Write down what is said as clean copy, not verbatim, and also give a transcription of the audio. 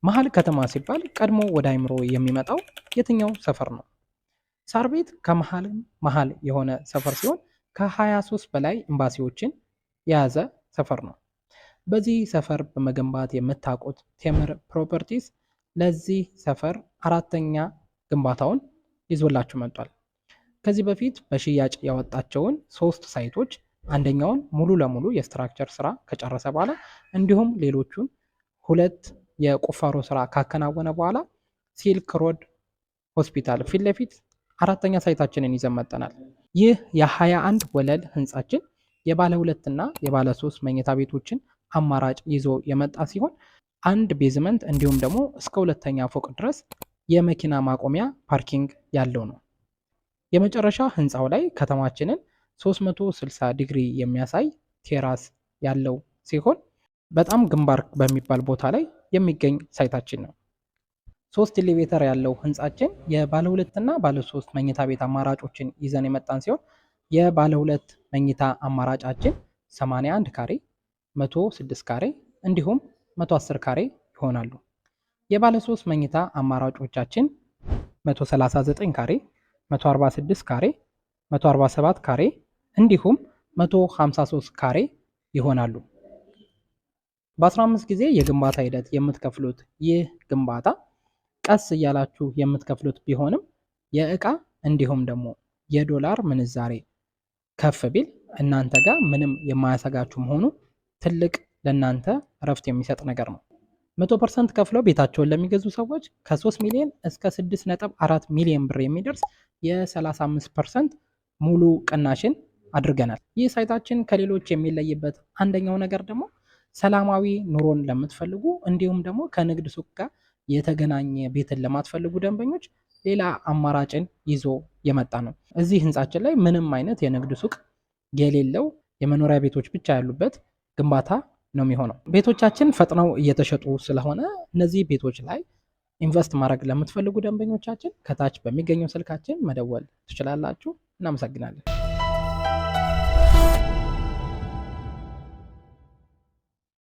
መሀል ከተማ ሲባል ቀድሞ ወደ አይምሮ የሚመጣው የትኛው ሰፈር ነው? ሳር ቤት ከመሀል መሀል የሆነ ሰፈር ሲሆን ከ23 በላይ ኤምባሲዎችን የያዘ ሰፈር ነው። በዚህ ሰፈር በመገንባት የምታውቁት ቴምር ፕሮፐርቲስ ለዚህ ሰፈር አራተኛ ግንባታውን ይዞላችሁ መጥቷል። ከዚህ በፊት በሽያጭ ያወጣቸውን ሶስት site ኦች አንደኛውን ሙሉ ለሙሉ የ structure ስራ ከጨረሰ በኋላ እንዲሁም ሌሎቹን ሁለት የቁፋሮ ስራ ካከናወነ በኋላ ሲልክ ሮድ ሆስፒታል ፊት ለፊት አራተኛ site ኣችንን ይዘን መጥተናል። ይህ የ21 ወለል ህንጻችን የባለ ሁለትና የባለ ሶስት መኝታ ቤቶችን አማራጭ ይዞ የመጣ ሲሆን አንድ basement እንዲሁም ደግሞ እስከ ሁለተኛ ፎቅ ድረስ የመኪና ማቆሚያ parking ያለው ነው። የመጨረሻ ህንፃው ላይ ከተማችንን 360 ዲግሪ የሚያሳይ terrace ያለው ሲሆን በጣም ግንባር በሚባል ቦታ ላይ የሚገኝ site ኣችን ነው። ሶስት elevator ያለው ህንጻችን የባለ ሁለት እና ባለ ሶስት መኝታ ቤት አማራጮችን ይዘን የመጣን ሲሆን የባለ ሁለት መኝታ አማራጫችን 81 ካሬ፣ 106 ካሬ እንዲሁም 110 ካሬ ይሆናሉ። የባለ ሶስት መኝታ አማራጮቻችን 139 ካሬ፣ 146 ካሬ፣ 147 ካሬ እንዲሁም 153 ካሬ ይሆናሉ። በ15 ጊዜ የግንባታ ሂደት የምትከፍሉት ይህ ግንባታ ቀስ እያላችሁ የምትከፍሉት ቢሆንም የእቃ እንዲሁም ደግሞ የዶላር ምንዛሬ ከፍ ቢል እናንተ ጋር ምንም የማያሰጋችሁ መሆኑ ትልቅ ለእናንተ እረፍት የሚሰጥ ነገር ነው። 100% ከፍለው ቤታቸውን ለሚገዙ ሰዎች ከ3 ሚሊዮን እስከ 6.4 ሚሊዮን ብር የሚደርስ የ35% ሙሉ ቅናሽን አድርገናል። ይህ site ኣችን ከሌሎች የሚለይበት አንደኛው ነገር ደግሞ ሰላማዊ ኑሮን ለምትፈልጉ እንዲሁም ደግሞ ከንግድ ሱቅ ጋር የተገናኘ ቤትን ለማትፈልጉ ደንበኞች ሌላ አማራጭን ይዞ የመጣ ነው። እዚህ ህንጻችን ላይ ምንም አይነት የንግድ ሱቅ የሌለው የመኖሪያ ቤቶች ብቻ ያሉበት ግንባታ ነው የሚሆነው። ቤቶቻችን ፈጥነው እየተሸጡ ስለሆነ እነዚህ ቤቶች ላይ invest ማድረግ ለምትፈልጉ ደንበኞቻችን ከታች በሚገኘው ስልካችን መደወል ትችላላችሁ። እናመሰግናለን።